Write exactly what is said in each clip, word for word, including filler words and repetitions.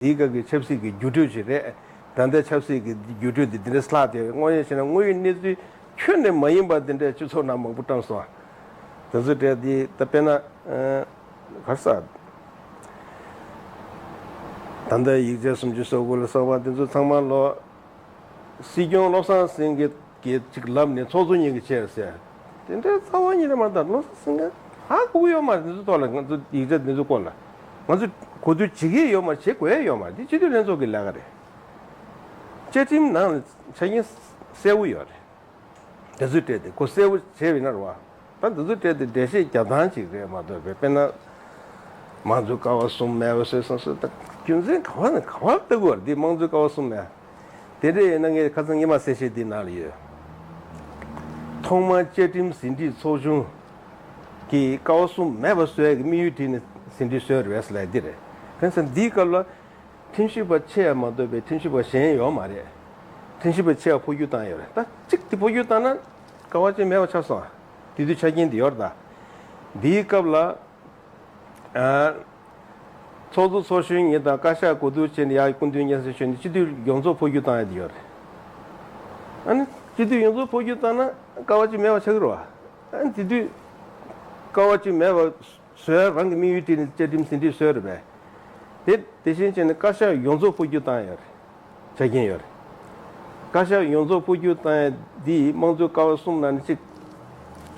དེའི་སྐབས་ཀྱི་ཆབ་སྲིད་ཀྱི་འགྱུར་འགྲོས་ཅིག་རེད། ད་ལྟའི་ཆབ་སྲིད་ཀྱི་འགྱུར་འགྲོས་འདི་འདི་འདྲ་ལྷག་བསྡད་ཡོད། དངོས་ཡོད་བྱས་ན་དངོས་ཡོད་གནས་ཚུལ་ཁྱོན་ནས་མ་ཡིན་པ་འདི་འདྲ་སྤྱི་ཚོགས་ནང་མང་པོ་བཀྲམ་སོང་། དེ་ཚོ་འདྲ་འདི་ད་དཔེར་ན་ག་རེ་ཟེར། ད་ལྟ་ཡིག་ཆ་སུམ་ཅུ་སོ་དགུ་ལ་སོགས་པ་འདི་ཚོ་ཚང་མ་ལོ། སྲིད་སྐྱོང་བློ་བཟང་སེང་གེ་གིས་ཅིག་ལབ་ནས་ཚོགས་གཙོ་གཉིས་ཀྱིས་བྱས་ཟེར། དེ་འདྲའི་རྩ་བ་ཉིད་ནས་མ་གཏོགས་བློ་བཟང་སེང་གེ་ཧ་གོ་གི་ཡོད་མ་རེད། འདི་ཚོ་ཐོག་ལ་ང་ཚོ་ཡིག་ཆ་འདི་ཚོ་སྐོར་ལ་ང་ཚོས་གོ་བསྡུར་བྱེད་ཀྱི་ཡོད་མ་རེད། བྱེད་དགོས་ཡ་ཡོད་མ་རེད། འདི་སྤྱི་འཐུས་ལྷན་ཚོགས་ཀྱི་ལས་ཀ་རེད། བཅའ་ཁྲིམས་ནང་ལ་ཆ་རྐྱེན་གསལ་བོ་ཡོད་རེད། དེ་ཚོའི་གྲས་དེ་ཁོ་གསལ་བོ་བྱས་པ་ཡིན་ན་རེད་བ། ད་འདི་ཚོའི་གྲས་དེ་འགྲེལ་བཤད་རྒྱག་སྟངས་ཅིག་རེད་མ་གཏོགས་པའི་དཔེར་ན། དམངས་གཙོའི་ཀ་བ་གསུམ་མེད་པ་བཟོས་སོང་ཟེར། ད་རྒྱུ་མཚན་ག་བ་ནས་ག་བར་ལྟ་དགོས་པ་རེད། འདི་དམངས་གཙོའི་ཀ་བ་གསུམ་མེད། དེ་འདྲ་ཡིན་ན་ངས་ཁ་སང་ཉི་མ་གསལ་བཤད་འདི་ནང་ལ་ཡོད། ཐོག་མར་བཅའ་ཁྲིམས་ཟིན་བྲིས་ཚོགས་ཆུང་གིས་ཀ་བ་གསུམ་མེད་པ་བཟོ་ཡ་གི་དམིགས་ཡུལ་བྲིས་ནས་ཟིན་བྲིས་བཟོས་རེད་པས་ལབ་ཡ་འདི་རེད། དེ་ཚོ་འདིའི་སྐབས་ལ། ཁྲིམས་ཞིབ་པ་ཆེ་ཡ་མ་གཏོགས་པའི་ཁྲིམས་ཞིབ་པ་གཞན་ཡོད་མ་རེད། ཁྲིམས་ཞིབ་པ་ཆེ་ཡ་འཕོ་འགྱུར་བཏང་ཡོད་རེད། ད་གཅིག་དེ་འཕོ་འགྱུར་བཏང་ན་ཀ་བ་གཅིག་མེད་པ་ཆགས་སོང་། དེ་དུས་ཆ་རྐྱེན་དེ་ཡོད་རེད་ད། འདིའི་སྐབས་ལ། ཨ། ཚོགས་གཙོ་ཚོགས་གཞོན་གཉིས་དང་བཀའ་ཤག་གོ་བསྡུར་བྱས་ནས་ཡར་སྐུ་མདུན་སྙན་སེང་ཞུས་ནས་སྤྱི་འཐུས་ཡོངས་རྫོགས་འཕོ་འགྱུར་བཏང་ཡ་དེ་ཡོད་རེད། ཨ་ནི་སྤྱི་འཐུས་ཡོངས་རྫོགས་འཕོ་འགྱུར་བཏང་ན་ཀ་བ་གཅིག་མེད་པ་ཆགས་ཀྱི་རེད་བ། ཨ་ནི་དེ་དུས་ཀ་བ་གཅིག་མེད་པ། བཟོ་ཡ་རང་གི་དམིགས་ཡུལ་བྲིས་ནས་བཅའ་ཁྲིམས་ཟིན་བྲིས་བཟོས་རེད་པས། དེ་དེ་བཞིན་བྱས་ནས་བཀའ་ཤག་ཡོངས་རྫོགས་འཕོ་འགྱུར་བཏང་ཡོད་རེད། ཆ་རྐྱེན་ཡོད་རེད། བཀའ་ཤག་ཡོངས་རྫོགས་འཕོ་འགྱུར་བཏང་ཡ་འདི་དམངས་གཙོའི་ཀ་བ་གསུམ་ནང་ནས་གཅིག་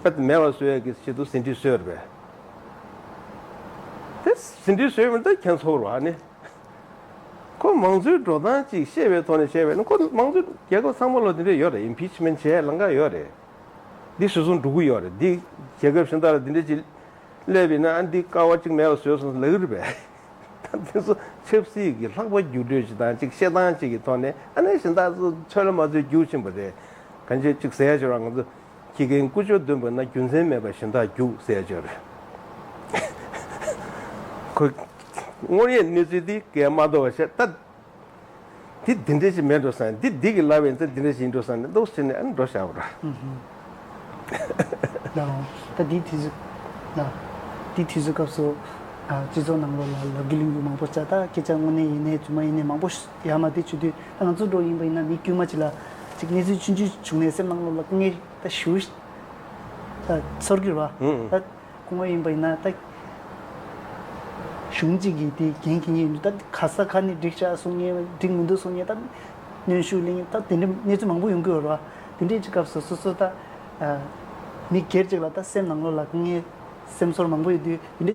པད་མེད་པ་བཟོ་ཡ་གི་ཆེད་དུ་ཟིན་བྲིས་བཟོས་རེད་པས། དེ་ཟིན་བྲིས་བཟོས་མིན་ད་ཁྱེད་ཚོར་བ་ནི། ཁོ་མང་གཙོའི་འགྲོ་སྟངས་ཅིག་ཤེས་པའི་ཐོག་ནས་བཤད་པས་ན་ཁོ་མང་གཙོའི་རྒྱལ་ཁབ་ཚང་མ་ལ་དེ་འདྲ་ཡོད་རེད། ཨིམ་པིཆ་མེན་བྱེད་ཡ་ལམ་ཁ་ཡོད་རེད། འདི་སོ་སོ་འགྲོ་གི་ཡོད་རེད། འདི་རྒྱལ་ཁབ་གཞན་དག་ལ་འདི་འདྲ་ཅིག་སླེབས་པས་ན་ཨ་འདི་ཀ་བ་གཅིག་མེད་པ་བཟོས་སོང་ལབ་ཀྱི་རེད་པས། ད་འདི་ཚོ་ཆབ་སྲིད་ཀྱི་ལྷག་པ་རྒྱུགས་སྤྲོད་ཅིག་དང་ཅིག་བཤད་སྟངས་ཅིག་གི་ཐོག་ནས་ཨ་ནི་གཞན་དག་ཚོ་ཚོད་ལ་མ་ཚོད་རྒྱུགས་ཕྱིན་པ་རེད། གང་ཅི་ཅིག་ཟེར་ཡ་ཅིག་ར་ང་ཚོ་ཁྱི་རྒན་ཀུ་ཅོ་འདོན་པ་ན་རྒྱུ་མཚན་མེད་པ་གཞན་དག་རྒྱུགས་ཟེར་ཡ་ཅིག་རེད། ཁོ་དངོས་ཡོད་གནས་ཚུལ་འདི་སྐད་མ་ལྡོག་པ་བཤད་ད། དེ་འདི་འདྲ་ཞིག་མེད་འགྲོ་ས་ཡིན། འདི་འདི་གི་ལབ་པ་ཡིན་ཙང་འདི་འདྲ་ཞིག་ཡིན་འགྲོ་ས་ནས་འདུག་ཟེར་ནས་ཨ་ནི་འགྲོ་བཞག་པ་ར། ལའོ། ད་འདི་དུས་ཚོད་ལ། འདི་དུས་ཚོད་སྐབས་སུ་ཨ། སྤྱི་ཚོགས་ནང་ལོགས་ལ་ལབ་རྒྱུ་གླེང་རྒྱུ་མང་པོ་བྱ། ད་སྐད་ཆ་དངོས་གནས་ཡིན་ནའི་རྫུན་མ་ཡིན་ནའི་མང་པོ་ཡར་མར་དེ་བྱེད་དུས་ད་ང་ཚོ་འགྲོ་ཡིན་པ་ཡིན་ན་མི་དཀྱུས་མ་ཅིག་ལ་ཅིག་གནས་ཚུལ་ཆུང་ཆུང་བྱུང་ནས་སེམས་ནང་ལོགས་ལ་སྐུ་ངལ་ད་ཞུ་ད་ཚོར་གྱི་རེད་བ། ད། སྐུ་ངོ་ཡིན་པ་ཡིན་ན་ད་གཞུང་གཅིག་གིས་དེ་འགན་འཁྱེར་མཁན་ཡིན་དུས་ད་ག་ས་ག་ནས་འགྲིག་ཤག་གསུང་མཁན་འགྲིག་མི་འདུག་གསུང་མཁན་ད་གནོན་ཤུགས་གླེང་མཁན་ད་དེ་འདྲ་གནས་ཚུལ་མང་པོ་ཡོང་གི་ཡོད་རེད་བ། དེ་འདྲའི་ཅིག་སྐབས་སུ་སོ་སོ་ད་མི་སྒེར་ཅིག་ལ་ད་སེམས་ནང་ལོགས་ལ་དཀའ་ངལ་སེམས་ཚོར་མང་པོ་ཡོད་དུས་དེ་